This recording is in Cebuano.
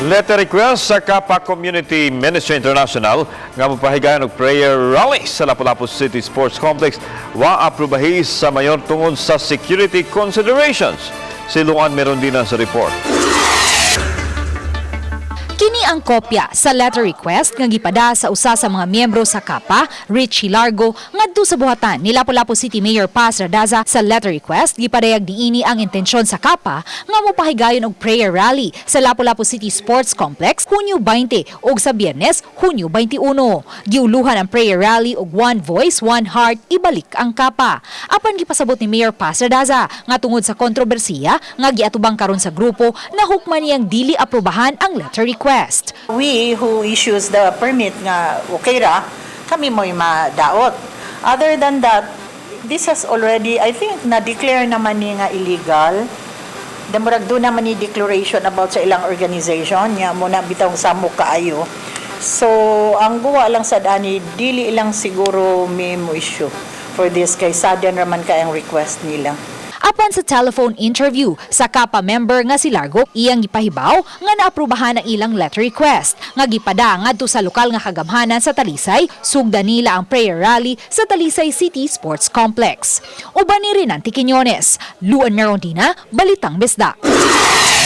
Letter request sa Kapa Community Ministry International nga mopahigayon og prayer rally sa Lapu-Lapu City Sports Complex wa aprubahi sa mayor tungod sa security considerations. Si Luan Merondina sa report. Kini ang kopya sa letter request nga gipada sa usa sa mga miyembro sa KAPA, Richie Largo, ngadto sa buhatan ni Lapu-Lapu City Mayor Paz Radaza. Sa letter request, gipadayag niini ang intensyon sa KAPA nga mopahigayon og prayer rally sa Lapu-Lapu City Sports Complex Hunyo 20 ug sa Biyernes, Hunyo 21. Giuluhan ang prayer rally og "One Voice, One Heart, Ibalik ang KAPA." Apan gipasabot ni Mayor Paz Radaza nga tungod sa kontrobersiya nga giatubang karon sa grupo, nahukman niyang dili aprobahan ang letter request. We who issues the permit nga okay ra, kami mo'y madaot. Other than that, this has already, I think, na-declare naman ni nga illegal. The murag duna man ni declaration about sa ilang organization niya mo na bitawng samok kaayo. So, ang guwa lang sa dani, dili lang siguro may mo issue for this kay sudden raman kay ang request nila. Apan sa telephone interview sa KAPA member nga si Largo, iyang gipahibaw nga naaprubahan ang ilang letter request nga gipada ngadto sa lokal nga kagamhanan sa Talisay. Sugda nila ang prayer rally sa Talisay City Sports Complex. Uban ni Rinanti Quiñones, Luan Merondina, Balitang Bisdak.